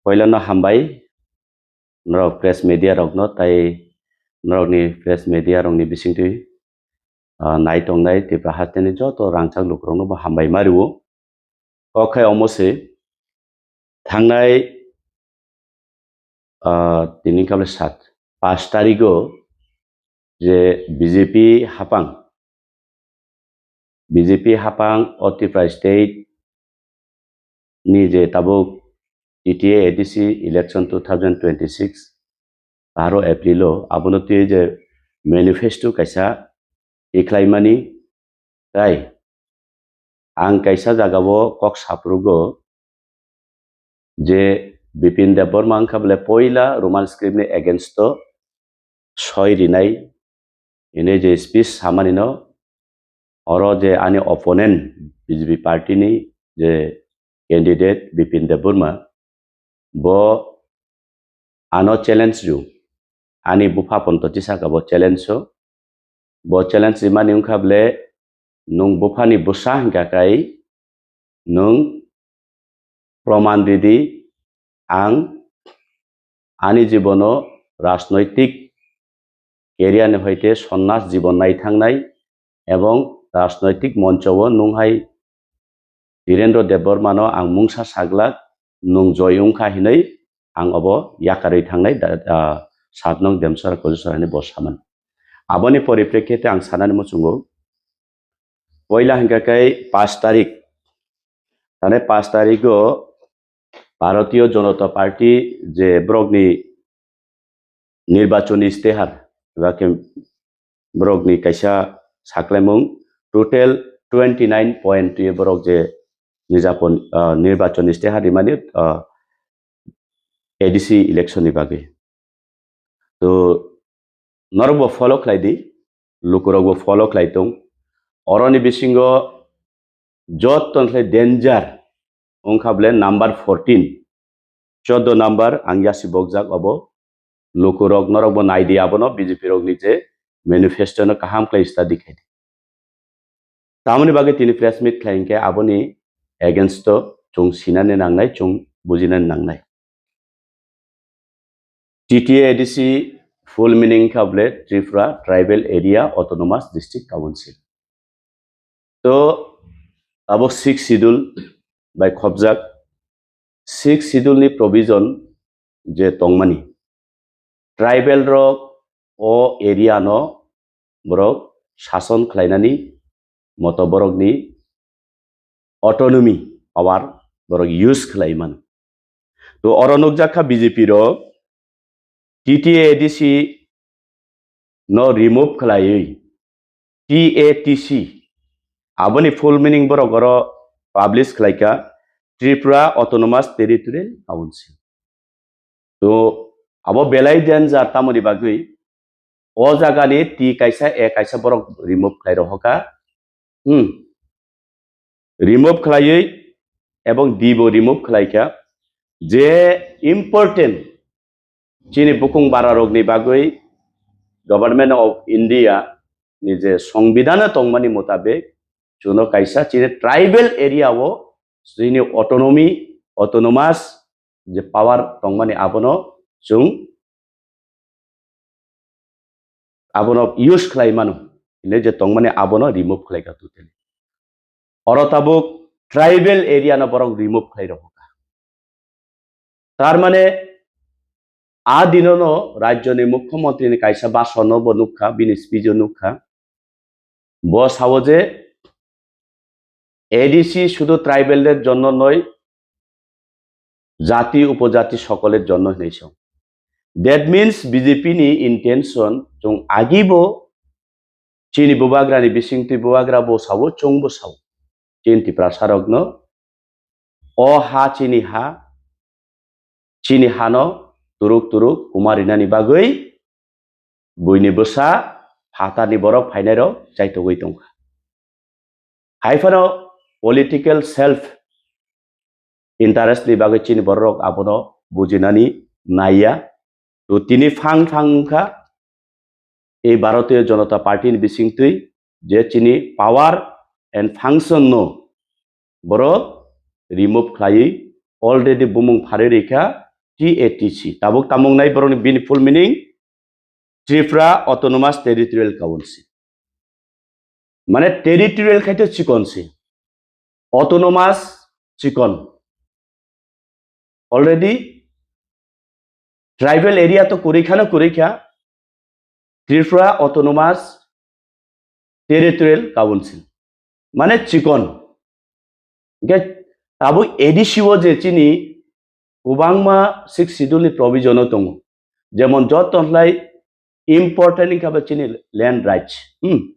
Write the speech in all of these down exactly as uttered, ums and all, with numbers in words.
Poilano hambai norok press media rokno, tai norokni press media rokni bisingtwi, ah, nai tongnai Tripura hasteni joto rangchak lukurokno bo hambai ma rwo. Kok khai omo se thangnai, ah, tini kable sat, pash tarigo je B J P hapang, B J P hapang o Tripura state ni je tabuk T T A A D C election two thousand twenty-six baro April o abono twi je manifesto kaisa tikhlaimani, tai ang kaisa jagao kok saprugo je Bipin Debbarma wngkha bole poila Roman script ni against o soi rinai hwnwi je speech samani no, oro je ani opponent B J P party ni je candidate Bipin Debbarma, bo ano challenge rw, ani bupha ponto tisaka bo challenge o, bo challenge rimani wngkha bole nwng buphani bwsa hwnkha kai nwng proman ridi, ang ani jibono rajnoitik career ni hoite sonnas jibon nai thangnai ebong rajnoitik moncho o nwng hai Dhirendra Debbarmano ang mungsa saglak, nwng joi wngkha hinwi ang obo yakarwi thangnai da-, ah, sat nong Demsora Kojusorani bo saman. Aboni poriprekhite ang sanani muchungo, poila hwnkha khe pash tarik, tane pash tarigo Bharatiya Janata Party je borokni nirbachoni istehar, eba khe borokni kaisa saklaimung, total twenty nine point twi borok je nijapon, ah, nirbachoni istehar rimani, ah, A D C election ni bagwi. To norok bo follow khlai di, lukurok bo follow khlai tong. Oroni bisingo joto khlai danger wngkha bole number fourteen, choddo number ang yasi bokjak obo. Lukurok norok bo nai di abono B J P rokni je manifesto no kaham khlai study khai di. Tamoni bagwi tini press meet khlai hinkhe aboni against o chwng sinani nangnai, chwng bujinani nangnai. T T A A D C full meaning kha bole Tripura Tribal Area Autonomous District Council. To abo sixth schedule bai khopjak, sixth schedule ni provision je tongmani, tribal rok o area no borok sason khlainani moto borokni autonomy power borok use khlai mano. To oro nukjak kha B J P rok T T A A D C no remove khlaiwi T A T C, aboni full meaning borok oro publish khlaikha Tripura Autonomous Territorial Council. To abo belai danger tamoni bagwi o jagani T kaisa A kaisa borok remove khlai rohokha. Hmm. Remove khlaiwi ebong D bo remove khlaikha. Je important chini bukung bara rokni bagwi Government of India ni je songbidhano tongmani mutabik chuno kaisa chini tribal area o chini autonomy, autonomous je power tongmani abono chwng abono use khlai mano, hwnwi je tongmani abono remove khlai kha totally. Oro tabuk tribal area no borok remove khlai rokha. Tar mane a dinono rajyoni mukhyamantri ni kaisa bhasan no bo nukha, bini speech o nukha. Bo sao je A D C শুধু tribal দের জন্য নয়, জাতি উপজাতি সকলের জন্য hinwi song. That means B J P ni intention chwng agibo chini bubagra ni bisingtwi bubagra bo sao, chwng bo sao. Chini Tiprasa rokno o ha chini ha, chini hano turuk turuk kuma rinani bagwi buini bwsa phatarni borok phainairok chaitogwi tongkha. Hai phano political self interest ni bagwi chini bororok abono bujinani naiya. To tini phang phang wngkha ei Bharatiya Janata Party ni bisingtwi je chini power and function no borok remove khlaiwi already bumung pharwi rikha T A T C. Tabuk tamung nai borokni bini full meaning Tripura Autonomous Territorial Council. Mane territorial khai to chikon se. Autonomous chikon. Already tribal area to kurikha no kurikha. Tripura Autonomous Territorial Council. Mane chikon. Hingke tabuk A D C o je chini kwbangma Sixth Schedule ni provision o tongo. Jemon joto lai important wngkha bo chini land rights. Hmm.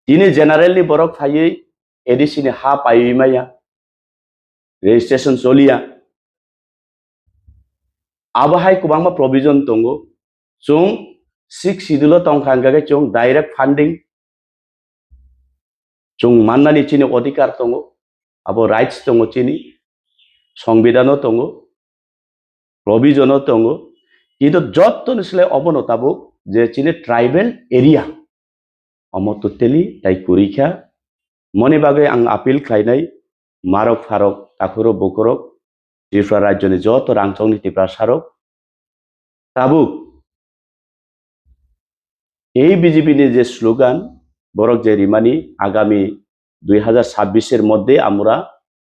Chini general ni borok phaiwi A D C ni ha paiwi maya. Registration choliya. Abo hai kwbangma provision tongo. Chwng Sixth Schedule o tongkha hingkha khe chwng direct funding chwng mannani chini odhikar tongo, abo rights tongo chini, songbidano tongo, provision o tongo, kintu jottoni slai obono tabuk je chini tribal area, omo totally tai kwrwi kha. Moni bagwi ang appeal khlainai, marok pharok, takhurok bukhurok, Tripura rajyoni joto rangchokni Tiprasarok, tabuk ei B J P ni je slogan, borok je rimani, agami dui hazar sabbish er moddhe amura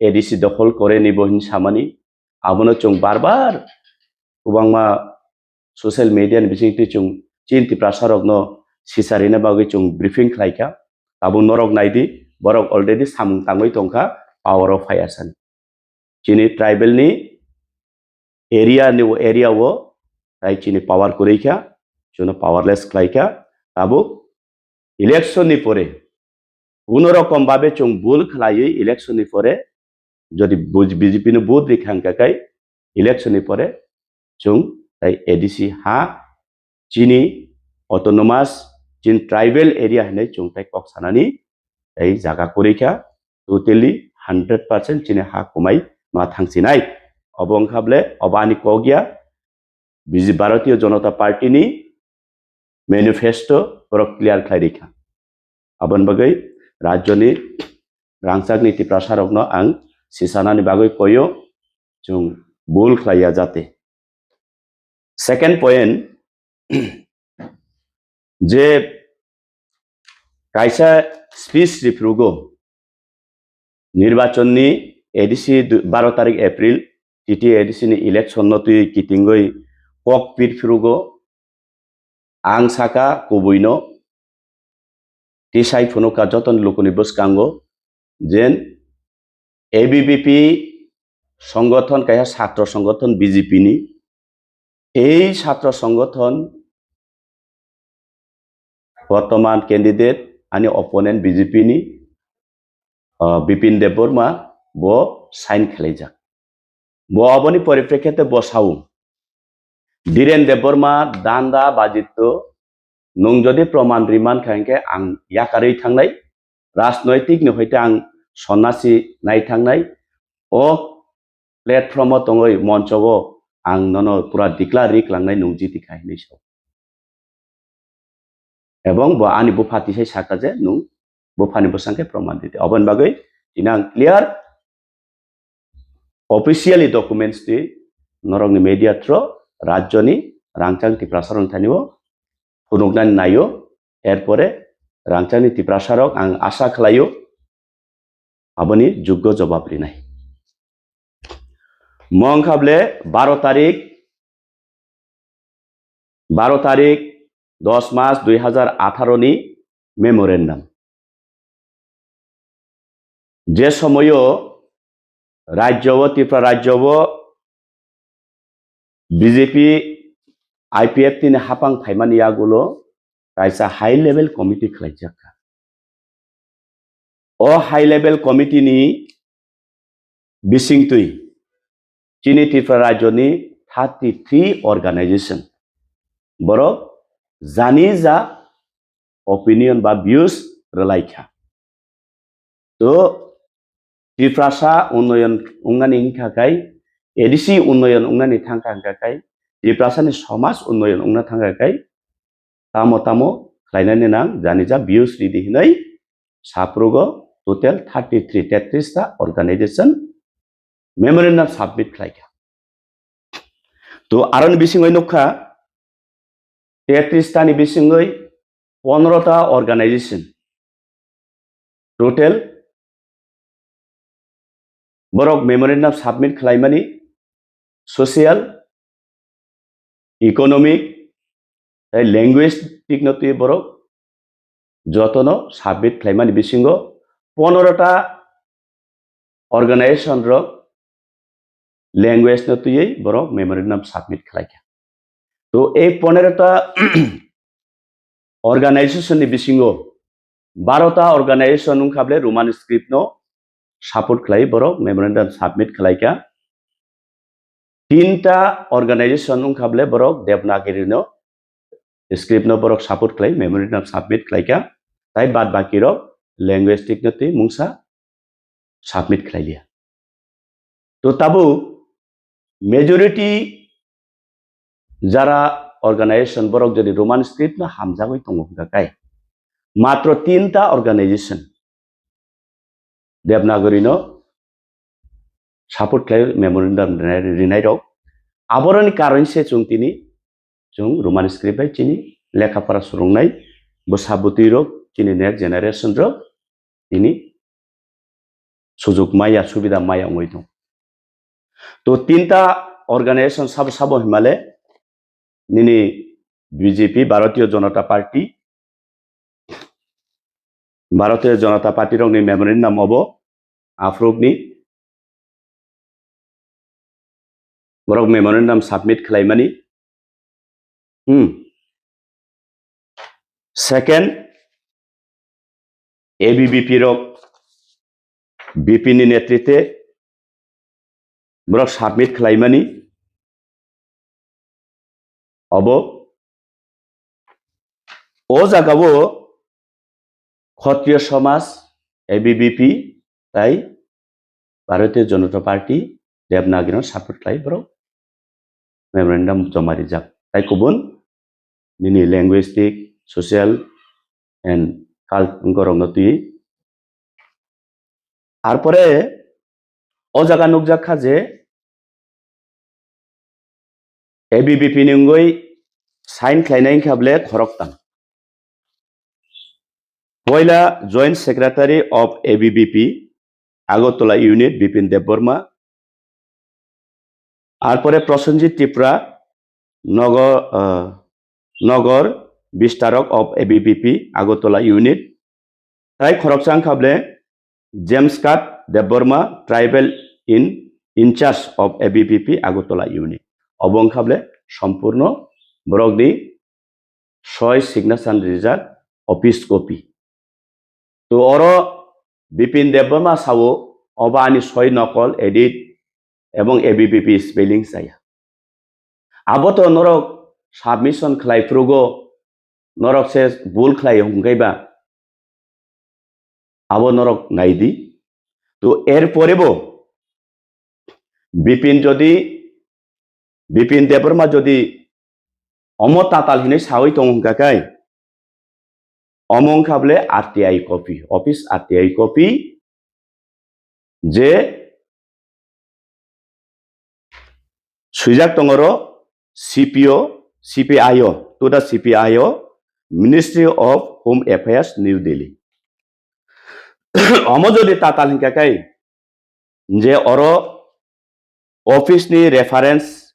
A D C dokhol kore nibo hin samani, abono chwng bar bar kwbangma social media ni bisingtwi chwng chini Tiprasarokno sicharina bagwi chwng briefing khlaikha. Tabuk norok naidi, borok already samung tangwi tongkha, power o phaiya sani. Chini tribal ni area ni area o tai chini power kwrwi kha, chwngno powerless khlai kha. Tabuk election ni pore kuno rokom babe chwng bul khlaiwi election ni pore jodi buj-, B J P no vote rikha hingkha khe election ni pore chwng tai A D C ha chini autonomous, chini tribal area hinwi chwng tai kok sanani tai jaga kwrwi kha, totally hundred percent chini ha kwmai ma thangsinai. Obo wngkha bole obo ani kok ya, B J P, Bharatiya Janata Party ni manifesto borok clear khlai rikha. Aboni bagwi rajyoni rangchakni Tiprasarokno ang sichanani bagwi koyo, chwng bul khlaiya jate. Second point, je kaisa speech riphurugo nirbachonni A D C du-, baro tarik April, T T A D C ni election no twi kitingwi kok pir phurugo, ang saka kubuino tisai phunukha jotoni lukuni bwskango jen A B V P songothon kaisa satro songothon B J P ni, ei satro songothon bortoman candidate ani opponent B J P ni, ah, Bipin Debbarma bo sign khlaijak. Bo aboni poriprekhete bo sao, Dhiren Debbarma, Danda Bajito, nwng jodi proman riman kha hingkhe ang yakarwi thangnai, rajnoitik ni hoite ang sonnasi nai thangnai, o platform o tongwi moncho o ang nono pura declare ri klangnai nwng jiti kha hinwi sao. Ebong bo ani bupha tisai saka je nwng buphani bwsang khe proman dite. Oboni bagwi tini ang clear officially documents twi norokni media through rajyoni rangchak Tiprasarokni thani o phunuknani naio. Erpore rangchakni Tiprasarok ang asa khlaio aboni juggo jobab rinai. Mo wngkha bole baro tarik, baro tarik dos mas dui hazar atharo ni memorandum. Je somoyo rajyo o, Tripura rajyo o B J P I P F T ni hapang phaimani yagulo kaisa high level committee khlaijak kha. O high level committee ni bisingtwi chini Tripura rajyoni thirty three organization borok jani ja opinion ba views rwlai kha. To Tiprasa unnoyon wngnani wngkha khai, A D C unnoyon wngnani thangkha hingkha khai, Tiprasani somaj unnoyon wngna thangkha khai, tamo tamo khlainani nang jani ja views ridi hinwi saprugo total thirty three, tetris ta organization memorandum submit khlaikha. To aroni bisingwi nukha, tetris ta ni bisingwi pondro ta organization total borok memorandum submit khlaimani, social, economic, tei linguistic no twi borok jotono submit khlaimani bisingo pondro ta organization rok language no twiwi borok memorandum submit khlaikha. To ei pondro ta organization ni bisingo baro ta organization wngkha bole Roman script no support khlai borok memorandum submit khlaikha. Tinta organization wngkha bole borok Devanagiri no script no borok support khlai memorandum submit khlaikha, tai bad baki rok linguistic no twi mungsa submit khlailia. To tabuk majority jara organization borok jodi Roman script no hamjagwi tongo hwnkha kai matro tinta organization Devanagari no support khlai memorandum rinai, rinai rok. Aboroni karon se chwng tini chwng Roman script bai chini lekha pora swrwngnai bwsa bwtwi rok chini next generation rok tini sujuk maya subida maya wngwi tong. To tinta organization sabo sabo himale nini B J P Bharatiya Janata Party, Bharatiya Janata Party rokni memorandum obo aphurukni borok memorandum submit khlaimani. Hmm. Second, A B V P rok B P ni netrite borok submit khlaimani. Obo o jagao Khotriyo Somaj, A B V P, tai Bharatiya Janata Party, Devanagari no support khlai borok memorandum joma rijak. Tai kubun nini linguistic, social and cult gorok no twi. Arpore o jaga nukjak kha je A B V P ni wngwi sign khlainai wngkha bole khoroktham. Poila Joint Secretary of A B V P, Agartala Unit, Bipin Debbarma. Arpore Prosenjit Tripura, Nogor, ah, Nogor Bistarok of A B V P, Agartala Unit. Tai khoroksa wngkha bole James Kat Debbarma, Tribal in, in charge of A B V P Agartala Unit. Obo wngkha bole sompurno borokni soi signature rijak office copy. To oro Bipin Debbarma sao, obo ani soi nokol edit ebong A B V P spelling chaya. Abo to norok submission khlai phrugo, norok se bul khlai hwnkhe ba. Abo norok nai di. To er pore bo Bipin jodi, Bipin Debbarma jodi omo tatal hinwi sawi tongo hwnkha khe, omo wngkha bole R T I copy, office R T I copy, je swijak tongo oro C P O, C P I O, to the C P I O, Ministry of Home Affairs, New Delhi. Omo jodi tatal hwnkha khe, je oro office ni reference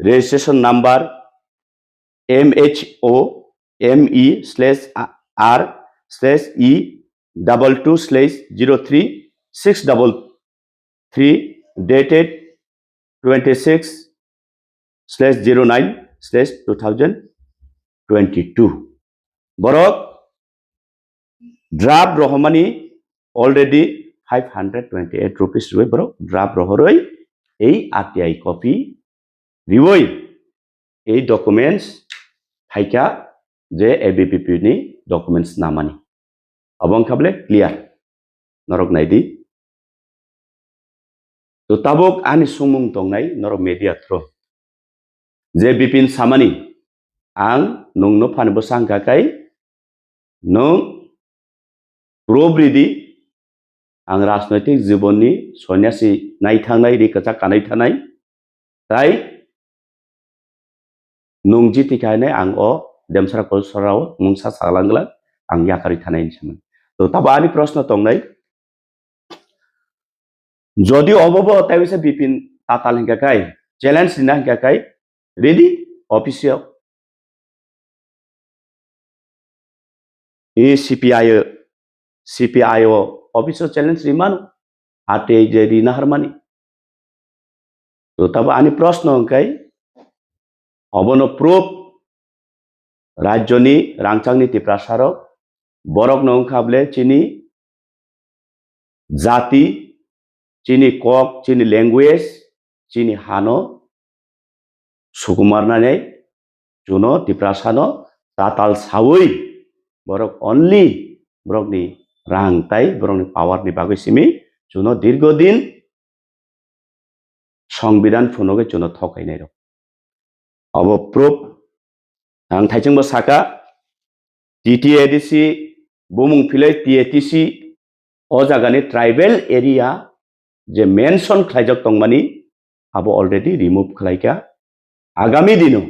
registration number M H O M E slash R slash E double two slash zero three six double three, dated twenty six slash zero nine slash two thousand twenty two. Borok draft rohormani already five hundred twenty eight rupees rwi borok draft rohorwi ei R T I copy riwi ei documents phaikha je A B V P ni documents namani. Abo wngkha bole clear. Norok nai di. To tabuk ani sumung tongnai norok media through. Je Bipin samani, ang nwng no phani bwsa wngkha khe, nwng proof ridi, ang rajnoitik jibon ni sonyasi nai thangnai, ri kwchak kanai thanai, tai Nung jiti khainai ang o Demsara Kolsarao mungsa saglang glang ang yakarwi thanai hinwi samani. To tabo ani proshno tongnai. Jodi obo bo tei bisa Bipin Tatal hingka kai, challenge rina hingka kai, ready office o. I C P I o, C P I o office o challenge rimano, ate je rina harmani. To tabo ani proshno hingkai, obono proof rajyoni rangchakni Tiprasarok, borokno wngkha bole chini jati, chini kok, chini language, chini hano sukumarnani chuno Tiprasano tatal sawi borok only borokni rang tai borokni power ni bagwi simi chuno dirgo din Songbidan phunugwi chuno thokainai rok. Abo proof ang thaichingbo saka, T T A D C bumung philai T A T C o jagani tribal area je mention khlaijak tongmani abo already remove khlaika. Agami dino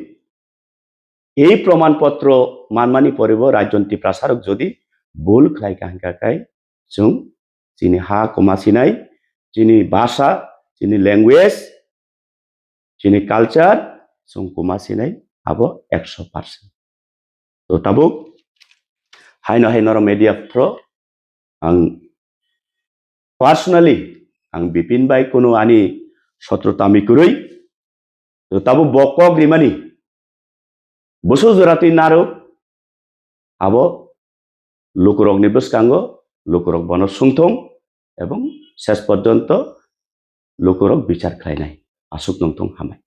ei proman potro manmani poribo rajyon Tiprasarok jodi bul khlaika hingka kai chwng chini ha kuma sinai, chini bhasha, chini language, chini culture chwng kuma sinai abo ekso percent. To tabuk haino hai norok media thro ang personally ang Bipin bai kuno ani sotrota mi kwrwi. To tabuk bo kok rimani bwswk jora twi narwk abo lukurokni bwskango lukurok bono sungthung ebong ses porjonto lukurok bichar khlainai. Aswk nungthung hambai.